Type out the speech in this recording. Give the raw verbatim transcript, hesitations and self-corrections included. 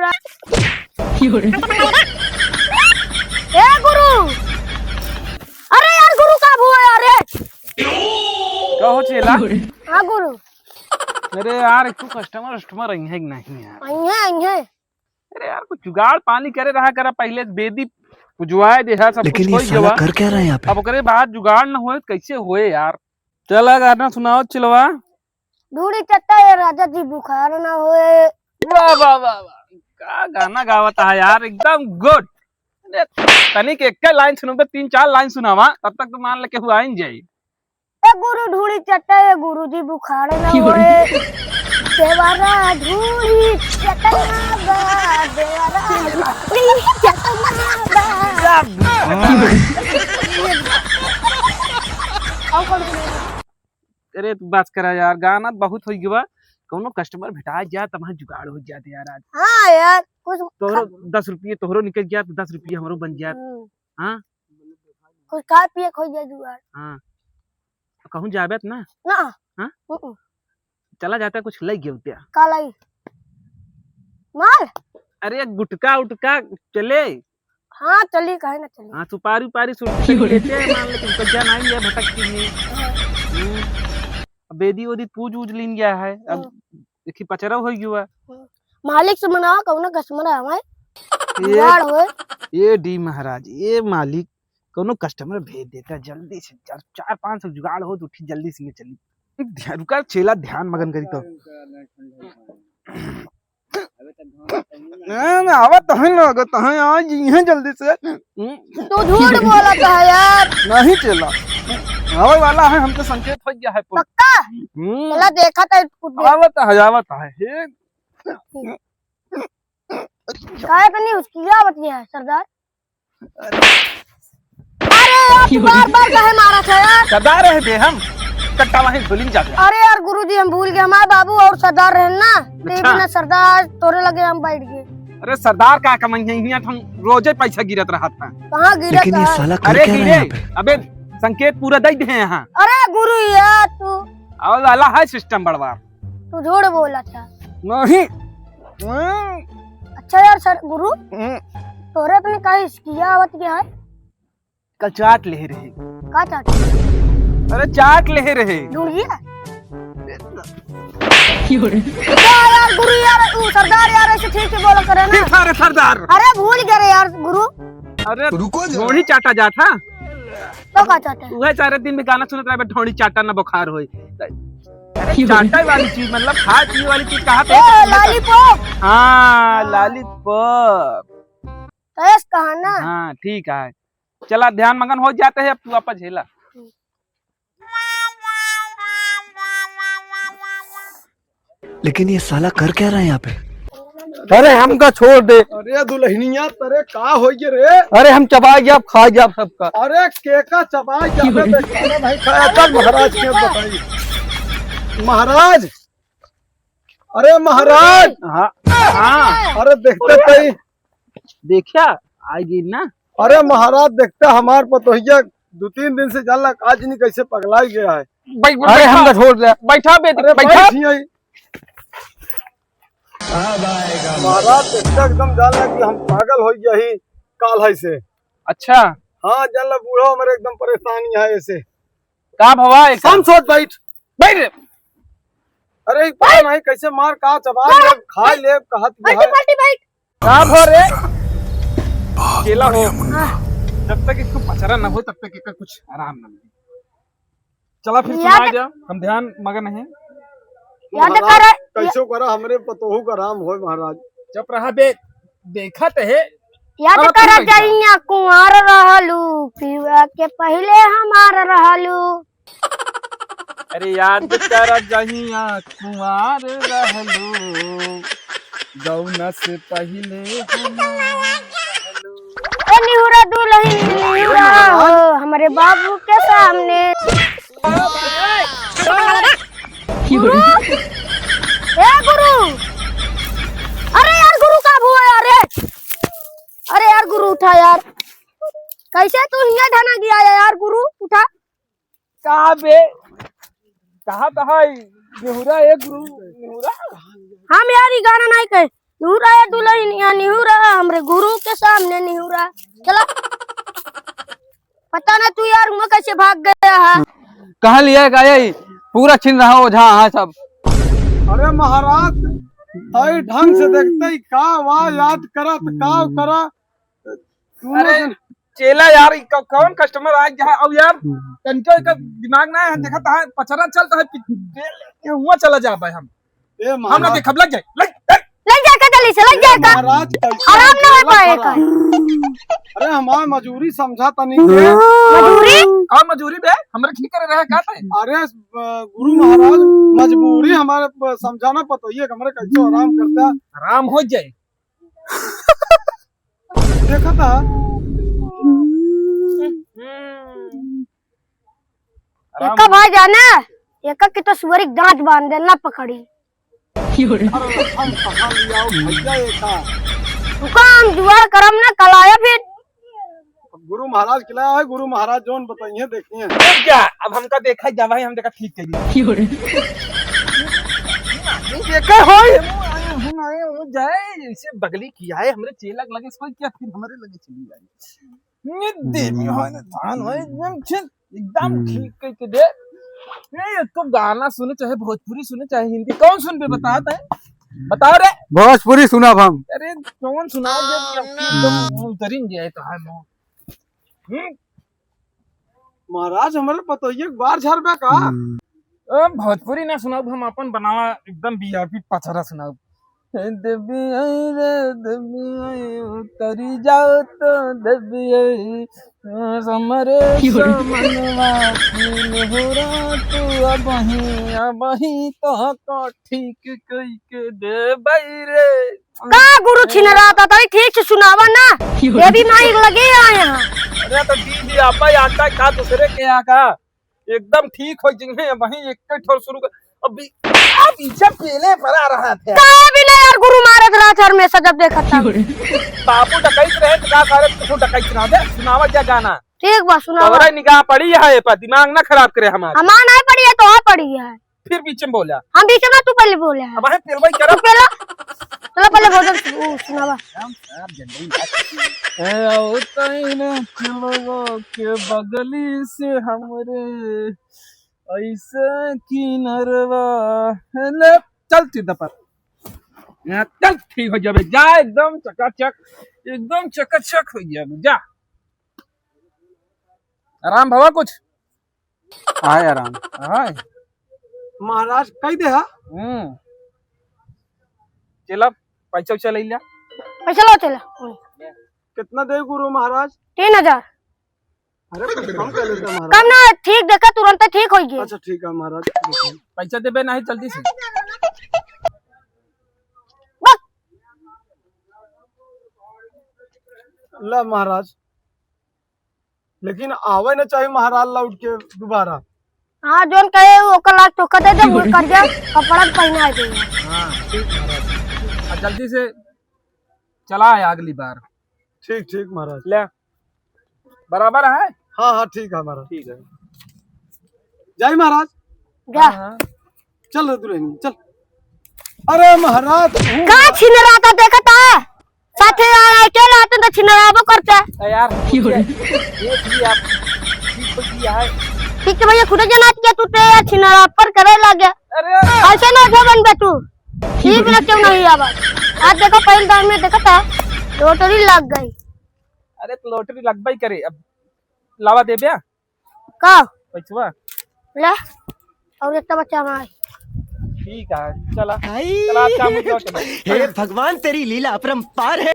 ए गुरु, अरे यार गुरु, का हुआ यार रे? का हो चेला? हाँ गुरु। अरे यार, एक तो customer, customer आई है कि नहीं यार? आई है, आई है। अरे यार, कुछ जुगाड़ पानी करे रहा करा, पहिले बेदी पुजवाए देहा, सब लेकिन कुछ ये होई साला गवा। कर क्या रहा है यहाँ पे? अब ओकरे बाद जुगाड़ न होए, कैसे होए यार? चला गाना सुनाओ चिलवा। ढूढ़ी चट्टा ये राजा जी बुखार ना होए। वाह, वाह, वाह, वाह। का गाना गावत है यार, एकदम good। अरे, तनिक एक line सुनबे, तीन चार line सुनावा, तब तक तो मान ले केहू आइन जाई। ए गुरु ढूढ़ी चट्टा, ए गुरु जी बुखार ना होए। देवरा ढूढ़ी चटना बा, देवरा ढूढ़ी चटना बा। अरे तू बस करा यार, गाना बहुत हो गया। कौनो customer भेटा जा तब जुगाड़ हो जाते यार आज। हाँ यार, कुछ तोहरो खा- दस रुपये तोहरो निकल गया तो दस रुपये हमरो बन जात। हम्म। हाँ? कुछ खा पिए खो जाए जुगाड़। हाँ। कहूँ जाबे त ना? ना। हाँ? हम्म। चला जाता कुछ लई गयो त्या। का लाई? माल? अरे गुटका उटका चले। हाँ, चली, काहे ना चली? हाँ, सुपारी उपारी सुट लेते हैं, मान लेकिन कब्जा नहीं है, भटक की नहीं। हाँ। हम्म। अब बेदी ओदी पूज उज लीन गया है, अब हम्म। एक ही पचरा हो गया। हम्म। मालिक से मनावा, कौनो customer आवे, ये जुगाड़ होए। ये डी महाराज, ये मालिक, कौनो customer भेज देता जल्दी से, चार, चार पाँच सौ जुगाड़ हो तो उठी जल्दी से ये चली। ध्यान, रुका, चेला ध्यान मगन करी तो। ना, ना, आवत है ना, आवत है, आज इहे जल्दी से। तू झूठ बोलत है यार। नहीं चला, आवे वाला है, हमको संकेत हो गया है पूरा। पक्का? हम्म। चला देखा था कुछ देर। आवत है, आवत है, हे। काहे तनी उसकी आवत है सरदार? अरे यार, तू बार बार काहे मारत है यार? सरदार है बे हम, कट्टा वहीं धुलिन जाते। अरे यार गुरुजी, हम भूल गए, हमारे बाबू और सरदार रहे ना, तो ये अच्छा। बिना सरदार तोरे लगे हम बैठ गए। अरे सरदार का कमाई है, यहाँ तो हम रोजे पैसा गिरत रहत है। कहाँ गिरत लेकिन ये है? साला कर अरे क्या रहा है गिरे, यहाँ पे? अबे संकेत पूरा दे दे यहाँ। अरे गुरु यार तू। और वाला है system बड़वा। तू झूठ बोला था। नहीं। अच्छा यार सर गुरु, हम्म। तोरे अपने का इसकी आवत क्या है? कल चाट ले रहे। का चाट? अरे चाट ले रहे। ढूंढिए। क्या यार गुरु यार, तू सरदार यार ऐसे ठीक से बोला करे ना। फिर सारे सरदार। अरे भूल गए रे यार गुरु। अरे रुको जरा। ढोढ़ी चाटा जा था। तो का चाटे? वह सारे दिन में गाना सुनत रहे, ढोढ़ी चाटा ना बुखार होई। अरे चाटे वाली चीज, मतलब खाए पिए वाली चीज कहाँ पे? ए, lollipop। हाँ, lollipop। तो ऐस कहा ना। हाँ, ठीक है। चला, ध्यान मगन हो जाते हैं, अब तू आपा झेला। लेकिन ये साला कर क्या रहा है यहाँ पे? अरे हमका छोड़ दे। अरे दुल्हनिया, तेरे का हो गए रे? अरे हम चबा गया, खा गया सबका। अरे के का चबा गया बे? खाना नहीं खाया, चल महाराज के बताई। महाराज, अरे महाराज। हाँ, हाँ। अरे देखते तई। देखा, आ गई ना। अरे महाराज, देखते हमार पतोहिया दो तीन दिन से जानला का जनी कैसे पगलाई गया है। बैठ, अरे बैठा। हमका छोड़ दे। बैठा बे, अरे बैठा। बैठ यहीं। महाराज, देखते एकदम जानला कि हम पागल हो गया ही काल है से। अच्छा। हाँ, जानला बूढ़ा हमारे एकदम परेशानी है ऐसे। का भवा है का? हम सोच बैठ। बैठ रे। अरे, पता नहीं कैसे मार का चबा ले, खा ले, कहत बैठ, है। बैठ, बैठ। का भो रे? चेला हो। जब तक इसको पचरा ना हो, तब तक इसका कुछ आराम ना मिले। चला फिर याद सुनाई दे, हम ध्यान मगन हैं। याद महाराज, करा, कैसो करा, हमरे पतोहू का आराम होय महाराज। चुप रहा बे, देखत है। याद अब करा फिर बैठा। जहिया कुंवार रहलू, पियवा के पहिले हमार रहलू। अरे याद करा जहिया कुंवार रहलू, गौना से पहिले हमार रहलू। ए निहुरा दुल्हन निहुरा हो, हमरे बाबू के सामने। गुरु, ए गुरु, अरे यार गुरु का हुआ यार रे? अरे यार गुरु उठा यार, कैसे तू हियाँ ढना गया है यार गुरु, उठा। कहाँ बे? कहाँ तो है? निहुरा ए गुरु, निहुरा। हम यार ई गाना नहीं कहे। निहुरा ए दुलहिनिया निहुरा, हमरे गुरु के सामने निहुरा। चला। पता ना तू यार, हुआँ कैसे भाग गया है। कहाँ लिया का यही? पूरा छिन रहा ओझा है सब। अरे महाराज, तई ढंग से देखते ही का वा याद करत, का करा। तूने अरे, जन- चेला यार, ई क-, कौन customer आ गया है? अब यार, हम्म। तनिको एकर दिमाग ना है, देखत है, पचरा चलत है, पि-, ये हुआँ चला जा भाई हम। ए हम ना महाराज। देखब, लग जाए, लग, लग। लग जाए का जल्दी से, लग ए जाए का। महाराज, कैसे आराम ना हो चेला पाए करा? का। अरे हमार मजूरी समझा तनी के। मजूरी? का मजूरी बे? हमरे ठीक करे रहे का तै? अरे, अ, गुरु महाराज, मजबूरी हमारे, अ, समझाना पतोहिए कि हमरे कैसे आराम करता। आराम हो जाए। देखा था। हम्म। आराम एका हो। भाई जाने, एका की तो सुअरी के दांत बांध दे, ना पकड़ी। अरे, हम कहाँ ले आओ भैया एका? तुका हम जुगाड़ करम ना, कल आया फिर। गुरु महाराज के लाया है, गुरु महाराज जौन बताइए, देखिए। रुक जा, अब हमका देखा जा भाई, हम देखा ठीक करी। क्यों रे? नहीं देखा हो, हम आए, हम आए, हम जाए, जैसे बगली किया है, हमरे चेला के लगे सोई क्या, फिर हमरे लगे चली आई। ये देवी हो ना, थान हो, एकदम ठीक, एकदम हम्म। ठीक कह के दे। ये तो गाना सुने, चाहे भोजपुरी सुने, चाहे हिंदी, कौन सुनबे, बता तै? बता रे। भोजपुरी सुनब हम। अरे, कौन सुनाओ, जब, जब कि एकदम उतरिन जाए तो है मुंह। हम्म? महाराज, हमरे पतोहिए के बार झारबे का? हम्म। ए, भोजपुरी ना सुनाओ, हम अपन बनावा एकदम V I P पचरा सुनाओ। ए देवी आई रे, देवी आई, उतरी जाओ तो देवी आई, हमरे समनवा की हो रहा तू अबही, अबही तो को ठीक कई के देबई रे। का गुरु छिनराता, तनी ठीक से सुनावा ना। देवी माई लगे आए हैं। अरे तो दीदी, आपा आता का दूसरे के यहाँ का? एकदम ठीक हो जिंगे, वहीं एक ठोर शुरू कर। अभी, अब इज्जत पेले पर आ रहा था। का भी ना यार, गुरु मारत रहा था हमेशा जब देखा था। बाबू डकैत रहे तो का सारे तू डकैत रहा दे, सुनावा जा गाना। ठीक बा, सुनावा। तोहरा निगाह पड़ी है पर, दिमाग ना खराब करे हमार। हमार नहीं पड़ी है, तो पड़ी है। फिर बीच में बोला। हम बीच में, तू पहले बोले है। अब है, फिर वही करब। तू पहला, चलो पहले भजन सु-, उ, सुनावा। हम साहब जल्दी बात। ए, आओ तैने चलो के बगली से हमरे, ऐसे किनरवा। ले, चल चिदपर। हाँ, चल, ठीक हो जाबे। जा, एकदम चकाचक, एकदम चकाचक हो जाबे। जा। आराम भवा कुछ? आए आराम। आए। महाराज, कही दे हा? हम्म। चला, पैसा उसा ले लिया। पैसा लो, चला। कितना दे गुरु महाराज? तीन हजार। अरे, कुछ कम कर लेते महाराज। कम ना, ठीक देखा, तुरंत ठीक होई गई। अच्छा, ठीक है महाराज। पैसा देबे नहीं जल्दी से। बस। ला महाराज। लेकिन आवे ना चाहे महाराज लौट के दोबारा। हाँ, जोन कहे ओकर लाग तोहका दे दे, मुँह कर जा, कपड़ा पहना दे। हाँ, ठीक महाराज। आ जल्दी से चला है अगली बार। ठीक, ठीक महाराज। ले, बराबर है? हाँ, हाँ, ठीक है महाराज। ठीक है। जय महाराज। जा। हाँ, हाँ। चल रे दुल्हन, चल। अरे महाराज, का छिनराता देखता है? साथे आ, आ, के रहते तो छिनराबो करता। ए यार, क्यों रे? ये भी आप ठीक हो गया है। ठीक तो भैया, खुदे जनात के तू ते यार छिनरापर करे लग गया। अरे। ऐसे ना उठे बन बे तू। ठीक ना क्यों नहीं आवा? आज देखो, पहले दान में देखा था, लॉटरी लग गई। अरे, तो लॉटरी लगबई करे, अब लावा देबे। का? पैसवा। ले, और इतना बच्चा हमारे। ठीक है, चला। आई। चला, आप काम उठाओ, चला। हे भगवान, तेरी लीला अपरंपार है।